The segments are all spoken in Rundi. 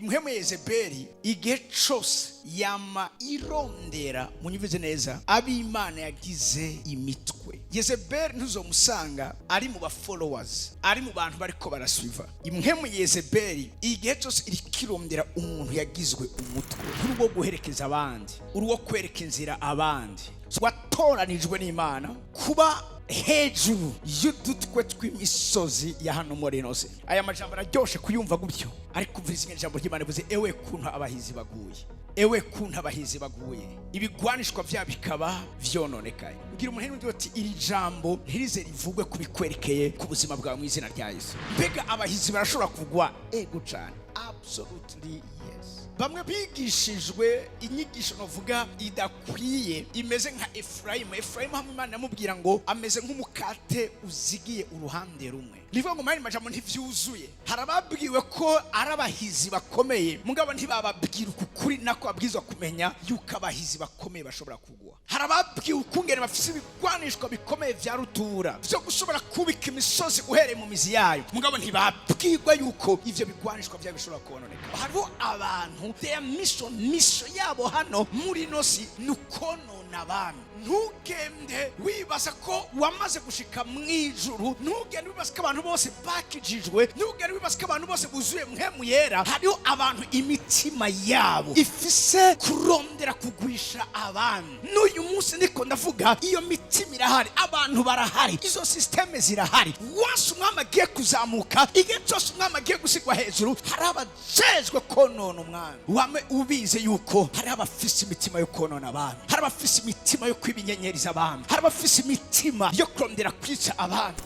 Impwemu ya Yezebeli igihe cose yama irondera, munyumvize neza, ab'Imana yagize imitwe. Yezebeli ntuzomusanga ari mu ba followers, ari mu bantu bariko barasuiva. Impwemu ya Yezebeli igihe cyose iriko irondera umuntu yagizwe umutwe, uri uwo guherekeza abandi, uri uwo kwereka inzira abandi, watoranijwe n'Imana kuba hejuru y'udutwe tw'imisozi ya hano muri ino si. Aya majambo araryoshe kuyumva gutyo, ariko umviriza ingene ijambo ry'Imana rivuze: "Ewe kuntu abahizi baguye, ewe kuntu abahizi baguye, ibigwanishwa vyabo bikaba vyononekaye." Mbwira umuntu n'undi ati: "Iri jambo ntirize rivugwe kubikwerekeye ku buzima bwawe mu izina rya Yesu." Mbega abahizi barashobora kugwa? Ego cane, absolutely yes. Bamwe bigishijwe inyigisho novuga idakwiye, imeze nka Efurayimu. Efurayimu hamwe Imana yamubwira ngo ameze nk'umukate uzigiye uruhande rumwe, nivuga ngo mani majambo ntivyuzuye. Hari ababwiwe ko ari abahizi bakomeye, mugabo ntibababwira uku kuri nako babwirizwa kumenya yuko abahizi bakomeye bashobora kugwa. Hari ababwiwe ukungene bafise ibigwanishwa bikomeye vya rutura vyo gushobora kubika imisozi uhereye mu mizi yayo, mugabo ntibabwirwa yuko ivyo bigwanishwa vyabo bishobora kononeka. Hariho abantu, their mission, mission yabo hano muri ino si ni ukonona abami. Ntugende wibaza ko wamaze gushika mu ijuru, ntugende wibaza ko abantu bose bakijijwe, ntugende wibaza ko abantu bose buzuye Mpwemu Yera. Hariho abantu imitima yabo ifise kurondera kugwisha abandi. N'uyu munsi ndiko ndavuga, iyo mitima irahari, abantu barahari, izo système zirahari. Once umwami agiye kuzamuka, igihe cyose umwami agiye gusigwa hejuru, hari abajejwe konona umwami. Wame ubize yuko hari abafise imitima yo konona abami, hari abafise imitima yo kwiba inyenyeri z'abami, hari abafise imitima yo kurondera kwica abami.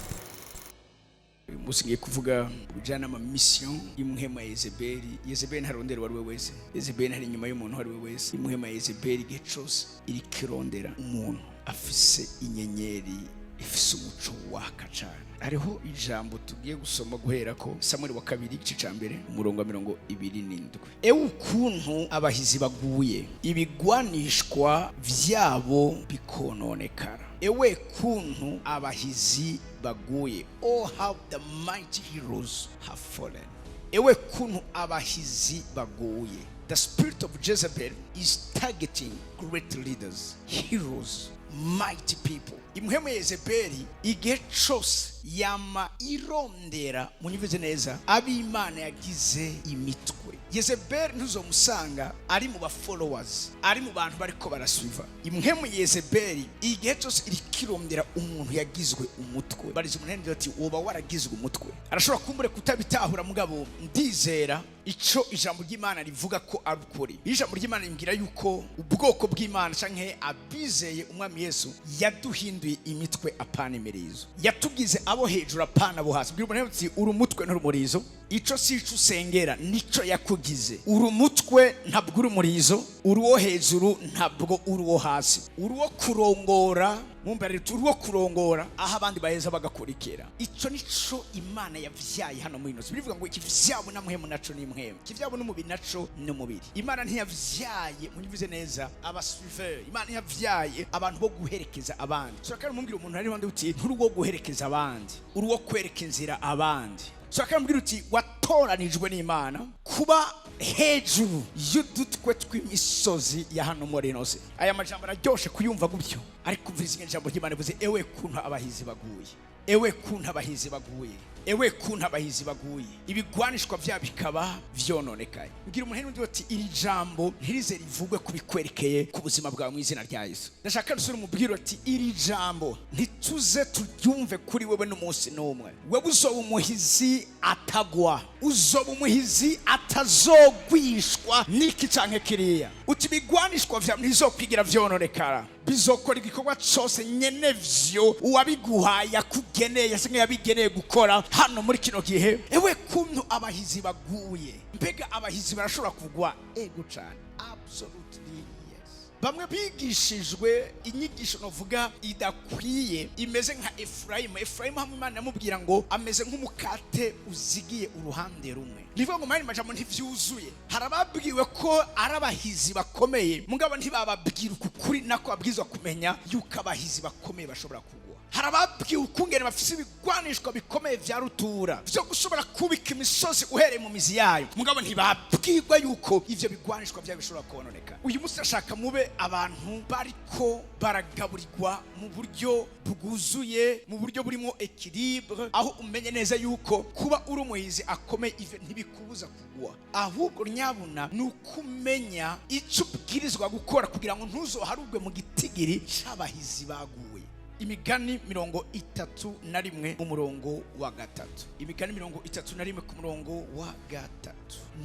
Uyu munsi ngiye kuvuga ibijyanye n'ama mission y'impwemu ya Yezebeli. Yezebeli ntarondera uwo ari we wese, Yezebeli ntari inyuma y'umuntu uwo ari we wese. Impwemu ya Yezebeli igihe cyose iriko irondera umuntu afise inyenyeri, ifise umuco waka cane. Hariho ijambo tugiye gusoma guhera ko Samweli wa kabiri, igice ca mbere, umurongo wa 27: "Ewe ukuntu abahizi baguye, ibigwanishwa vyabo bikononekara." Ewe kuntu abahizi baguye, oh how the mighty heroes have fallen. Ewe kuntu abahizi baguye. The spirit of Jezebel is targeting great leaders, heroes, mighty people. Impwemu ya Yezebeli igihe cose yama irondera, munyumvize neza, ab'Imana yagize imitwe. Yezebeli ntuzomusanga ari mu ba followers, ari mu bantu bariko barasuiva. Impwemu ya Yezebeli igihe cyose iriko irondera umuntu yagizwe umutwe. Bariza umuntu ati: "Woba waragizwe umutwe?" Arashobora kumbure kutabitahura, mugabo ndizera ico ijambo ry'Imana rivuga ko ari ukuri. Ijambo ry'Imana rimbwira yuko ubwoko bw'Imana canke abizeye umwami Yesu yaduhinduye imitwe, apana imirizo, yatugize abo hejuru, apana abo hasi. Bwira umuntu ati: "Uri umutwe, nturi umurizo." Ico si ico usengera, nico yakugize. Uri umutwe, ntabwo uri umurizo. Uri uwo hejuru, ntabwo uri uwo hasi. Uri uwo kurongora, mwumva, uri uwo kurongora aho abandi baheza bagakurikira. Ico nico Imana yavyaye hano muri ino si. Bivuga ngo ikivyabo na mpwemu naco ni mpwemu, ikivyabo n'umubiri naco n'umubiri. Imana ntiyavyaye, munyumvize neza, aba suiveurs. Imana ntiyavyaye abantu bo guherekeza abandi. So kandi mumbwira umuntu ari uti: "Nturi uwo guherekeza abandi, uri uwo kwereka inzira abandi." So kandi mumbwira uti: "Watoranijwe n'Imana kuba hejuru y'udutwe tw'imisozi ya hano muri ino si." Aya majambo araryoshe kuyumva gutyo, ariko umviriza ingene ijambo ry'Imana rivuze: "Ewe kuntu abahizi baguye, ewe kuntu abahizi baguye, ewe kuntu abahizi baguye, ibigwanishwa vyabo bikaba vyononekaye." Mbwira umuntu n'undi ati: "Iri jambo ntirize rivugwe kubikwerekeye ku buzima bwawe mu izina rya Yesu." Ndashaka dusubire umubwire ati: "Iri jambo ntituze turyumve kuri wewe n'umunsi n'umwe." Wewe uzoba umuhizi atagwa, uzoba umuhizi atazogwishwa n'iki canke kiriya. Uti ibigwanishwa vyawe ntizokwigira vyononekara, bizokora igikorwa cose nyene vyo uwabiguhaye yakugeneye, yase yabigeneye gukora hano muri kino gihe. Ewe kuntu abahizi baguye. Mbega abahizi barashobora kugwa? Ego cane, absolutely yes. Bamwe bigishijwe inyigisho novuga idakwiye, imeze nka Efurayimu. Efurayimu hamwe Imana yamubwira ngo ameze nk'umukate uzigiye uruhande rumwe. Nivuga ngo mani majambo ntivyuzuye. Hari ababwiwe ko ari abahizi bakomeye, mugabo ntibababwira uku kuri nako babwirizwa kumenya yuko abahizi bakomeye bashobora kugwa. Hari ababwiwe ukungene bafise ibigwanishwa bikomeye vya rutura vyo gushobora kubika imisozi uhereye mu mizi yayo, mugabo ntibabwirwa yuko ivyo bigwanishwa vyabo bishobora kononeka. Uyu munsi ashaka mube abantu bariko baragaburirwa mu buryo bwuzuye, mu buryo burimo équilibre, aho umenye neza yuko kuba uri umuhizi akomeye, ivyo ntibikubuza kugwa. Ahubwo nyabuna ni ukumenya icyo ubwirizwa gukora kugira ngo ntuzoharugwe mu gitigiri c'abahizi baguye. Imigani 31 umurongo wa 3. Imigani 31 ku murongo wa 3: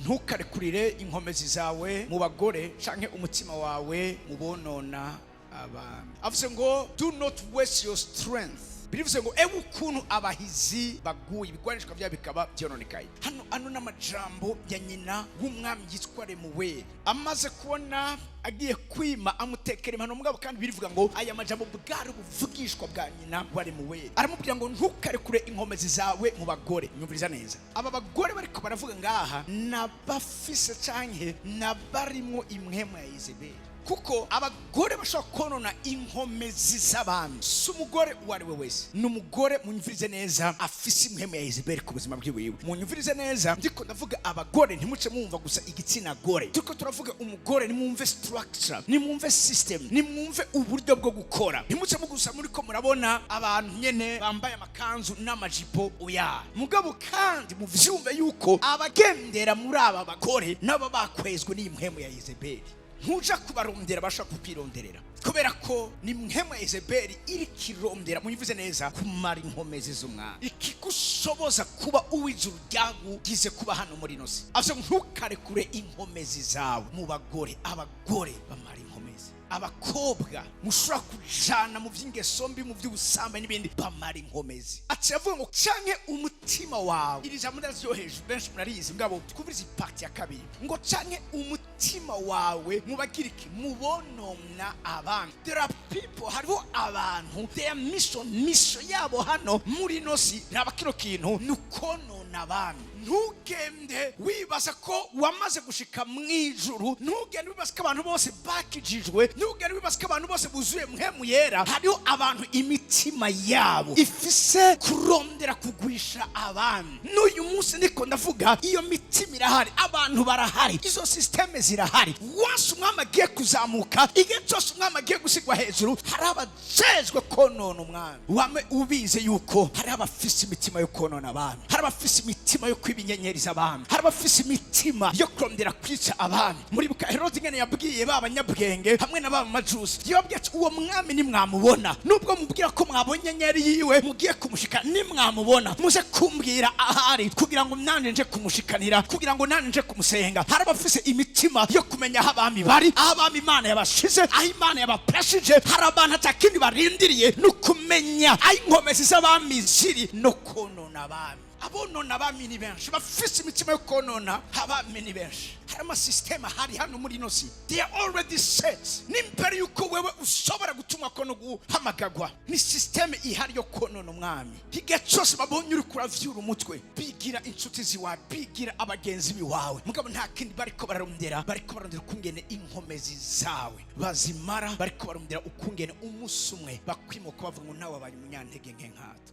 "Ntukarekurire inkomezi zawe mu bagore, canke umutima wawe mu bonona abami." Avuze ngo "Do not waste your strength." Birivuze ngo ewe ukuntu abahizi baguye, ibigwanishwa byabo bikaba byononekaye. Hano ano n'amajambo ya nyina w'umwami yitwa Lemuweli, amaze kubona agiye kwima amutekera impano. Mugabo kandi birivuga ngo aya majambo bwari ubuvugishwa bwa nyina wa Lemuweli. Aramubwira ngo ntukarekure inkomezi zawe mu bagore. Nyumviriza neza, aba bagore bariko baravuga ngaha nabafise canke nabarimwo impwemu ya Yezebeli, kuko abagore bashobora konona inkomezi z'abami si umugore uwo ari we wese, ni umugore, munyumvirize neza, afise impwemu ya Yezebeli ku buzima bwiwiwe. Munyumvirize neza, ndiko ndavuga abagore, ntimuce mwumva gusa igitsina gore. Turiko turavuga umugore, nimwumve structure, nimwumve system, nimwumve uburyo bwo gukora. Ntimuce mu gusa muriko murabona abantu nyene bambaye amakanzu n'amajipo, oya. Mugabo kandi muvyumve yuko abagendera muri aba bagore nabo bakwezwe n'iyi mpwemu ya Yezebeli. Ntuja kubarondera, bashaka kukwironderera, kubera ko ni mpwemu ya Yezebeli iri kirondera, muyivuze neza, kumara inkomezi z'umwami, ikigushoboza kuba uw'ijuru ryagugize kuba hano muri ino si. Avuze ngo ntukarekure inkomezi zawe mu bagore. Abagore bamara inkomezi, abakobwa mushobora kujana mu by'ingeso mbi, mu by'ubusambanyi n'ibindi, bamara inkomezi. Aciye avuga ngo canke umutima wawe. Iri jambo ndaryoheje, benshi murarizi, mugabo twumvirize i partie ya kabiri, ngo canke umutima wawe mubagira iki? Mubonona abandi. There are people, hariho abantu, their mission, mission yabo hano muri ino si, raba kino kintu, ni ukonona abandi. Ntugende wibaza ko wamaze gushika mu ijuru, ntugende wibaza ko abantu bose bakijijwe, ntugende wibaza ko abantu bose buzuye mpwemu yera. Hariho abantu imitima yabo ifise kurondera kugwisha abandi. N'uyu munsi niko ndavuga, iyo mitima irahari, abantu barahari, izo système zirahari. Once umwami agiye kuzamuka, igihe cyose umwami agiye gusigwa hejuru, hari abajejwe konona umwami. Wame ubize yuko hari abafise imitima yo konona abami, hari abafise imitima yo kwiba inyenyeri z'abami, hari abafise imitima yo kurondera kwica abami. Muribuka Herodi ingene yabwiye ba banyabwenge hamwe na ba majusi? Yababwiye ati uwo mwami nimwamubona, nubwo mubwira ko mwabonye inyenyeri yiwe mugiye kumushika, nimwamubona muze kumbwira ahari, kugira ngo nanjye nje kumushikanira, kugira ngo nanjye nje kumusenga. Hari abafise imitima yo kumenya aho abami bari, aho abami Imana yabashize, aho Imana yabapreshije. Hari abantu atakindi barindiriye no kumenya aho inkomezi z'abami ziri no konona abami. Abonona abami ni benshi, bafise imitima yo konona abami ni benshi. Hari ama système ahari hano muri ino si, they are already set. N'imbere yuko wewe ushobora gutumwa ko no guhamagagwa, ni système ihari yo konona umwami. Igihe cyose babonye uri kuravyura umutwe, bigira inshuti ziwawe, bigira abagenzi biwawe, mugabo nta kindi bariko bararondera. Bariko bararondera ukungene inkomezi zawe bazimara, bariko bararondera ukungene umunsi umwe bakwimuka bavuga ngo nawe wabaye umunyantege nke nkatwe.